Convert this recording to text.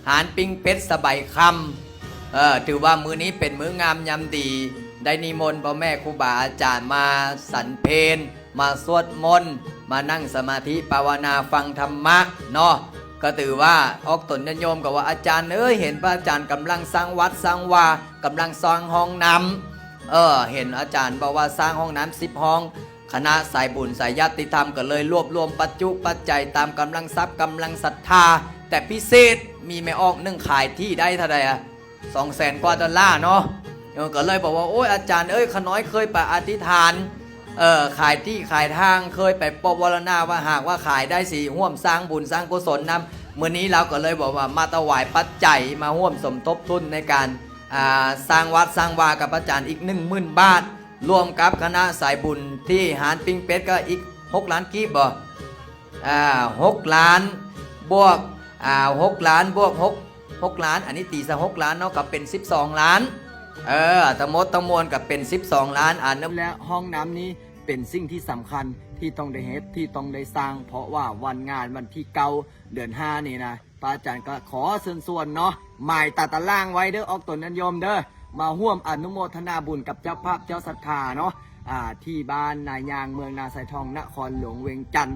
ຮ້ານປີ້ງເປັດສະໄບຄຳ. ເອີ ຖືວ່າມື້ນີ້ເປັນມື້ງາມຍາມດີ ໄດ້ນິມົນພໍ່ແມ່ຄູບາອາຈານມາສັນເພນ ມາສວດມົນ ມານັ່ງສະມາທິພາວະນາຟັງທຳມະເນາະ. ກໍຖືວ່າອອກຕົນຍາດໂຍມກໍວ່າ ອາຈານເອີຍ ເຫັນພະອາຈານກຳລັງສ້າງວັດສ້າງວາ ກຳລັງສ້າງຫ້ອງນ້ຳ ເອີ ເຫັນອາຈານບອກວ່າສ້າງຫ້ອງນ້ຳສິບຫ້ອງ ຄະນະສາຍບຸນສາຍຍາດຕິທຳກໍເລີຍລວບລວມປັດຈຸປັດໄຈຕາມກຳລັງຊັບກຳລັງສັດທາ ແຕ່ພິເສດມີແມ່ອອກໜຶ່ງຂາຍທີ່ໄດ້ເທົ່າໃດອະ ສອງແສນກວ່າດອນລາເນາະ. ເອີ ກໍເລີຍບອກວ່າ ໂອ້ຍ ອາຈານເອີຍ ຂະນ້ອຍເຄີຍໄປອະທິຖານ ເອີ ຂາຍທີ່ຂາຍທາງ ເຄີຍໄປປົບວາລະນາວ່າຫາກວ່າຂາຍໄດ້ຊິຮ່ວມສ້າງບຸນສ້າງກຸສົນນຳ. ມື້ນີ້ລາວກໍເລີຍບອກວ່າມາຖວາຍປັດໄຈ ມາຮ່ວມສົມທົບທຶນໃນການ ອ່າ ສ້າງວັດສ້າງວາກັບອາຈານອີກໜຶ່ງໝື່ນບາດ ລວມກັບຄະນະສາຍບຸນທີ່ຮ້ານປີ້ງເປັດກໍອີກຫົກລ້ານກີບບໍ? ອ່າ ຫົກລ້ານບວກ ອ່າ ຫົກລ້ານບວກ ຫົກ ຫົກລ້ານ ອັນນີ້ຕີຊະຫົກລ້ານເນາະ ກໍເປັນສິບສອງລ້ານ. ເອີ ທັງໝົດທັງມວນກໍເປັນສິບສອງລ້ານ. ອັນນັ້ນແຫຼະ ຫ້ອງນ້ຳນີ້ເປັນສິ່ງທີ່ສຳຄັນທີ່ຕ້ອງໄດ້ເຮັດ ທີ່ຕ້ອງໄດ້ສ້າງ ເພາະວ່າວັນງານວັນທີເກົ້າ ເດືອນຫ້ານີ້ນະ ພະອາຈານກໍຂໍເຊີນຊວນເນາະ ໝາຍຕາຕະລ່າງໄວ້ເດີ ອອກຕົນຍາດໂຍມເດີ ມາຮ່ວມອະນຸໂມທະນາບຸນກັບເຈົ້າພາບເຈົ້າສັດທາເນາະ ອ່າ ທີ່ບ້ານນາຍາງ ເມືອງນາຊາຍທອງ ນະຄອນຫຼວງວຽງຈັນ.